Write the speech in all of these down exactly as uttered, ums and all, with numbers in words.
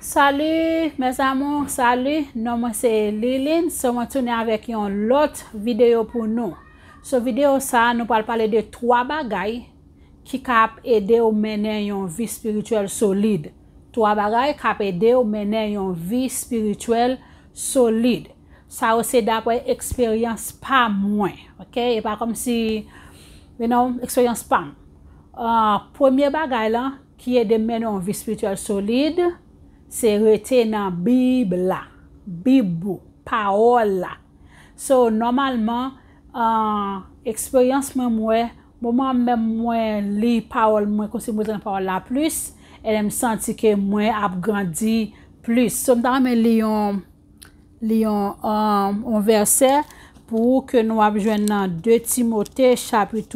Salut mes amours, salut, non mwen se Liline, so mwen tounen avèk yon lòt videyo pou nou. So videyo sa, nou pral pale de twa bagay ki ka ap ede w mennen yon vi espirityèl solid. Twa bagay k ap ede w mennen yon vi espirityèl solid. Sa yo se daprè eksperyans pa mwen, ok? E pa kòmsi, you know, eksperyans pa m. Ah, premye bagay la ki ede m mennen yon vi espirityèl solid, se rete nan Bib la. Bib ou, pawòl la. So, nòmalman, ah, eksperyans mwen, m wè, moman menm mwen li pawòl, mwen konsi mwen nan pawòl la plis, e m santi ke mwen ap grandi plis. So, m ta renmen li yon, li yon, um, yon vèsè pou ke nou ap jwenn nan de Timote chapit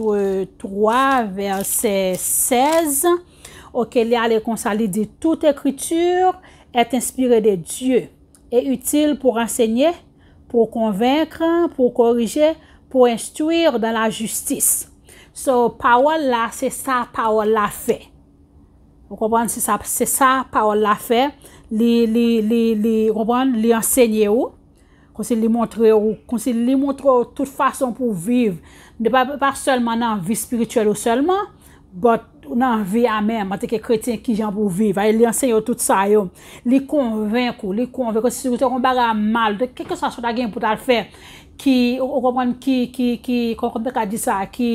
twa vèsè sèz. Ok, li ale konsa, li di, toute écriture est inspirée de Dieu et utile pour enseigner, pour convaincre, pour corriger, pour instruire dans la justice. So, pawòl la, se sa pawòl la fè. Ou konprann? Se sa, se sa pawòl la fè. Li, li, li, li, ou konprann? Li ansenye ou. Konsi li montre ou, konsi li montre ou tout fason pou w viv. De pa, pa sèlman nan vi espirityèl ou sèlman, but nan vi a menm, antanke kretyen, kijan pou w viv. Li ansenye ou tout sa yo. Li konvenk ou, li konvenk ou. Si w te yon bagay mal, de kèlkeswa sa w ta gen pou w ta fè, ki, ou, ou konprann, ki, ki, ki, kòman m te ka di sa, ki,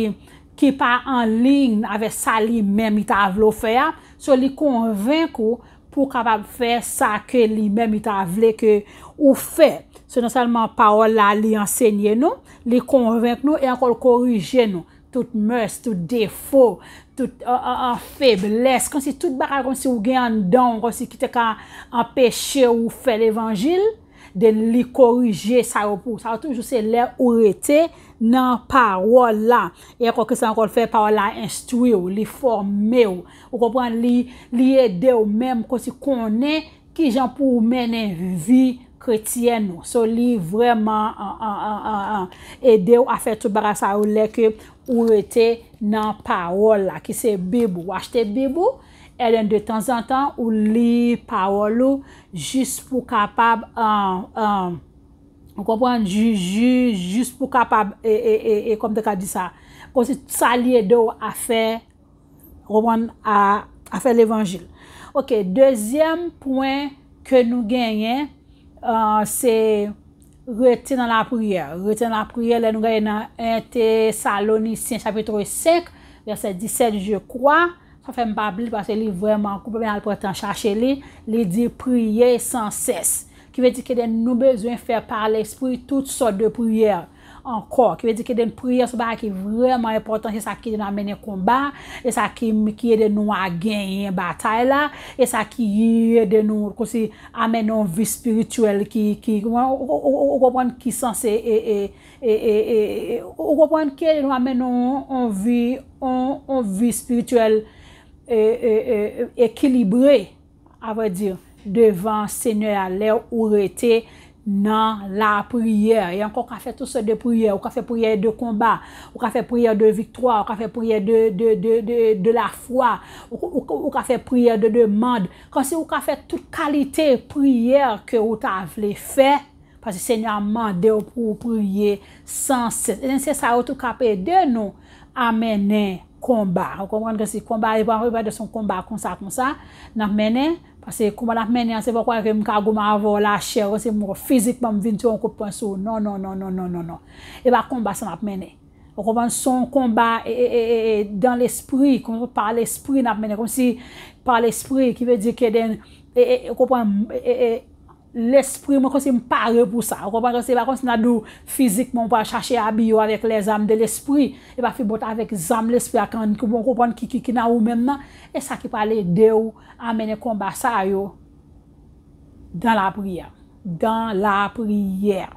ki pa an liy avèk sa li menm li ta vle w fè a. So, li konvenk ou pou w kapab fè sa ke li menm li ta vle ke ou fè. So, non sèlman pawòl la, li ansenye nou, li konvenk nou, e ankò l korije nou. Tout mès, tout defo, tout, an, an, an, feblès, konsi tout bagay konsi ou gen anndan w, konsi ki te ka anpeche ou fè levanjil, then li korije sa yo pou ou. Sa yo toujou se lè ou rete nan pawòl la. E ankò ke sa ankò l fè, pawòl la enstwi w, li fòme w. Ou konprann? Li, li ede w menm konsi konnen kijan pou w mennen vi kretyèn ou. So, li vrèman, an, an, an, an, an, ede w a fè tout bagay sa yo lè ke ou rete nan pawòl la, ki se Bib ou. Ou achte Bib ou, e then de tanzantan, ou li pawòl ou, jis pou kapab, an, an, ou konprann, ju-, ju-, jis pou kapab, e, e, e, e, kòman te ka di sa? Konsi sa li ede w a fè, ou konprann, a, a fè levanjil. Ok, dezyèm pwen ke nou genyen, ah, se rete nan lapriyè. Rete nan lapriyè, lè nou gade nan en Tesalonisyen chapit senk, vèsè disèt, je crois, sa fè m pa pli, paske li vrèman kout, men al pran tan chache li, li di, priye san sès. Ki vle di ke nou bezwen fè pa lespri tout sòt de priyè ankò. Ki vle di ke priyè se yon bagay ki vrèman enpòtan, se sa ki ede nou a mennen konba, e sa ki, ki ede nou a genyen batay la, e sa ki ede nou konsi a mennen yon vi espirityèl ki, ki, ou, ou, ou, ou konprann, ki sanse, e, e, e, e, e, e, ou konprann, ki ede nou a mennen yon, yon vi, yon, yon vi espirityèl, e, e, e, e, ekilibre, a vrè di, devan Senyè a, lè ou rete nan lapriyè. E ankò, ou ka fè tout sòt de priyè. Ou ka fè priyè de konba, ou ka fè priyè de viktwa, ou ka fè priyè de, de, de, de, de lafwa, ou, ou, ou ka fè priyè de demann. Kòmsi ou ka fè tout kalite priyè ke ou ta vle fè, paske Senyè a mande w pou w priye san sès. E se sa yo tou k ap ede nou a mennen konba. Ou konprann ke si konba, e pa, e pa de se yon konba konsa, konsa, n ap mennen, paske konba n ap mennen an, se pa kwè ke m ka goumen avè w lachè, se mwen fizikman m vin tire yon kout pwen sou ou. Non, non, non, non, non, non, non. E pa konba sa n ap mennen. Ou konprann, se yon konba, e, e, e, e, e, dan lespri, kòmsi pa lespri n ap mennen, kòmsi pa lespri, ki vle di ke den, e, e, ou konprann, e, e, e, lespri mwen, kòmsi m pare pou sa. Ou konprann? Se pa kòmsi n ap di w fizikman ou pral chache abiye w avèk lèzam de lespri. E pa fibot avèk zam lespri a, kan ou konprann ki, ki, ki nan ou menm nan. E sa ki pral ede w a mennen konba sa yo dan lapriyè. Dan lapriyè.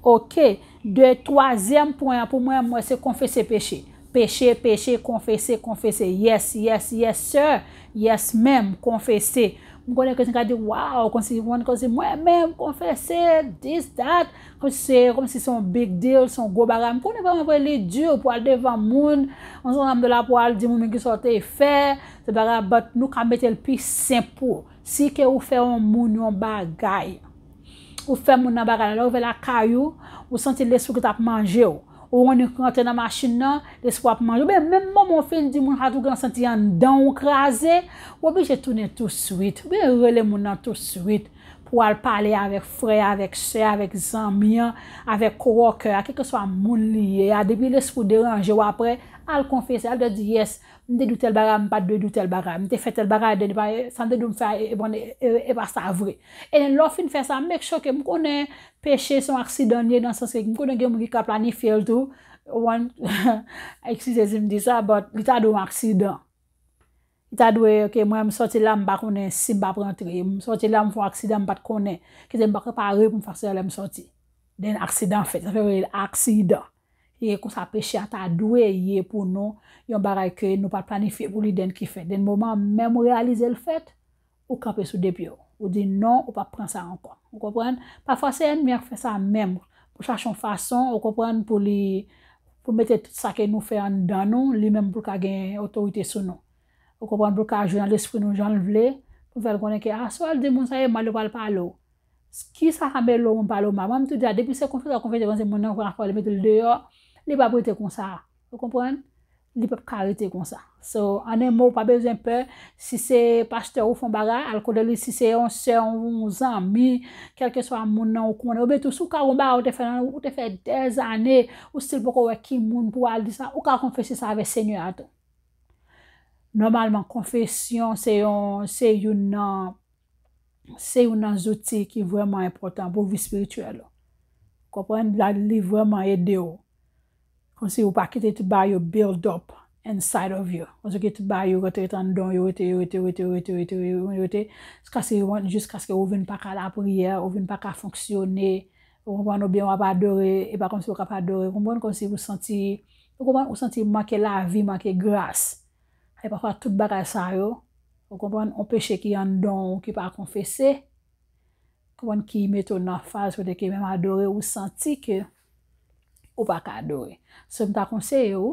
Ok. De twazyèm pwen an, pou mwen, mwen, se konfese peche. Peche, peche, konfese, konfese. Yes, yes, yes, sir. Yes, ma'am. Konfese. M konnen ke se ka di, "Waw, kòmsi, mwen, kòmsi mwen menm, konfese, this, that." Kòmsi se, kòmsi se yon big deal, se yon gwo bagay. M konnen vrèman vre, li di pou al devan moun, yon zanm de la pou al di moun ki sa w te fè, se bagay, but nou ka mete l pi senp pou ou. Si ke ou fè yon moun yon bagay, ou fè moun nan bagay la, lè ou rive lakay ou, ou santi lespri ki t ap manje w. Ou annik rantre nan machin nan, lespri ap manje. Oubyen menm moman ou fin di moun sa tou gen santi anndan ou kraze, ou oblije tounen touswit. Oubyen rele moun nan touswit pou al pale avèk frè, avèk sè, avèk zanmi an, avèk coworker a, kèlkeswa moun li ye a. Depi lespri w deranje w apre, al konfese, al di, "Yes, m te di w tèl bagay, m pa t dwe di w tèl bagay. M te fè tèl bagay, then, sa m te di w m fè a, e, bon, e, e, e pa sa vre." E lè w fin fè sa, make sure ke m konnen peche se yon aksidan li ye nan sans ke m konnen gen moun ki ka planifye l tou. Wan, eskize si m di sa, but li ta dwe yon aksidan. Li ta dwe, ok, mwen m sòti la, m pa konnen si m p ap rantre. M sòti la, m fè yon aksidan, m pa t konnen. Kite m pa prepare pou m fè aksidan lè m sòti. Then aksidan fèt, sa fè yo rele l aksidan. E konsa peche a ta dwe ye pou nou, yon bagay ke nou pa t planifye pou li, then ki fèt. Then moman menm ou reyalize l fèt, ou kanpe sou de pye w. Ou di, "Non, ou p ap pran sa ankò." Ou konprann? Pafwa se ènmi an k fè sa menm. Pou chache yon fason, ou konprann, pou li, pou mete tout sa ke nou fè anndan nou, li menm pou l ka gen otorite sou nou. Ou konprann, pou l ka jwe nan lespri nou jan l vle, pou l fè l konnen ke, "A, si w al di moun sa e mal yo pral pale w." Kisa sa mele w moun pale w mal? Mwen, m toujou di a, depi se konfese w konfese, konfese moun nan, fwa fwa li mete l deyò, li p ap rete konsa. Ou konprann? Li p ap ka rete konsa. So, an en mo, ou pa bezwen pè. Si se pastè ou fè yon bagay, al kote li. Si se yon sè, yon zanmi, kèlkeswa moun nan ou konnen. Oubyen tou, si w ka yon bagay ou te fè nan, ou te fè dèzane, ou still poko wè ki moun pou al di sa, ou ka konfese sa avèk Senyè a tou. Nòmalman, konfesyon se yon, se youn nan, se youn nan zouti ki vrèman enpòtan pou vi espirityèl ou. Konprann? La, li vrèman ede w. Kòmsi ou pa kite tout bagay yo build up inside of you. Kòmsi ki tout bagay yo rete, rete anndan w, yo rete, yo rete, yo rete, yo rete, yo rete, yo rete, jiskaske yo, jiskaske ou vin pa ka lapriyè, ou vin pa ka fonksyone, ou konprann, oubyen w ap adore, e pa kòmsi ou k ap adore, ou konprann, kòmsi ou santi, ou konprann, ou santi manke lavi, manke gras. E pafwa tout bagay sa yo, ou konprann, yon peche ki anndan w, ki pa konfese, konprann, ki mete w nan faz kote ke menm adore, ou santi ke ou pa ka adore. So, m ta konseye w,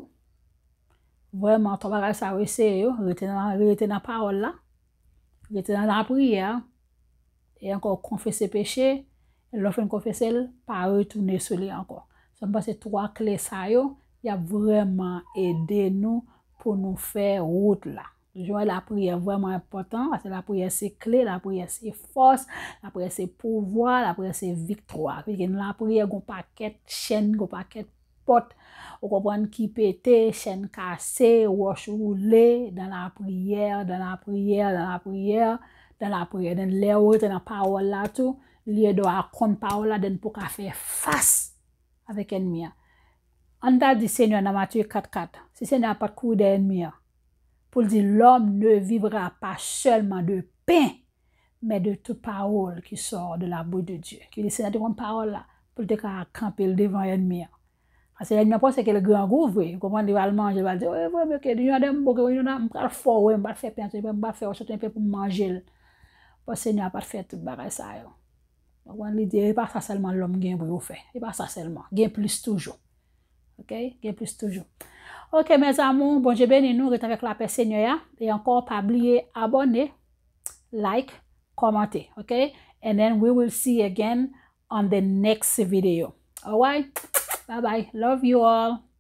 vrèman, twa bagay sa yo, eseye yo, rete nan, rete nan pawòl la, rete nan lapriyè, e ankò konfese peche, lè w fin konfese l, pa retounen sou li ankò. So, m panse twa kle sa yo, y ap vrèman ede nou pou nou fè wout la. Jan lapriyè vrèman enpòtan, paske lapriyè se kle, lapriyè se fòs, lapriyè se pouvwa, lapriyè se viktwa. Paske gen lapriyè, gon pakèt chèn, gon pakèt pòt, ou konprann, ki pete, chèn kase, wòch woule, dans la prière, dans la prière, dans la prière, dans la prière. Then lè ou rete nan pawòl la tou, li ede w a konn pawòl la, then pou ka fè fas avèk ènmi an. Ann ta di Senyè nan Matye kat kat, si Senyè a pa t kouri dèyè ènmi an, pou l di, "L'homme ne vivra pas seulement de pain, mais de toute parole qui sort de la bouche de Dieu." Ki di Senyè te konn pawòl la, pou l te ka kanpe l devan ènmi an. Paske ènmi an panse ke l grangou vre, ou konprann, li pral manje, li pral di, "Oh, e vre, men ke yon de m bon, ke yon de m pral fò, wi, m pral fè pen, m pral fè w sot yon pen pou m manje l." Bon, Senyè a pa t fè tout bagay sa yo. Ou konprann, li di, "E pa sa sèlman lòm gen pou yo fè. E pa sa sèlman. Gen plis toujou." Ok? Gen plis toujou. Ok, mes amours, Bondye beni nou. Rete avèk lapè Senyè a. E ankò, pa bliye abòne, like, kòmante. Ok? And then we will see again on the next video. Alright? Bye bye. Love you all.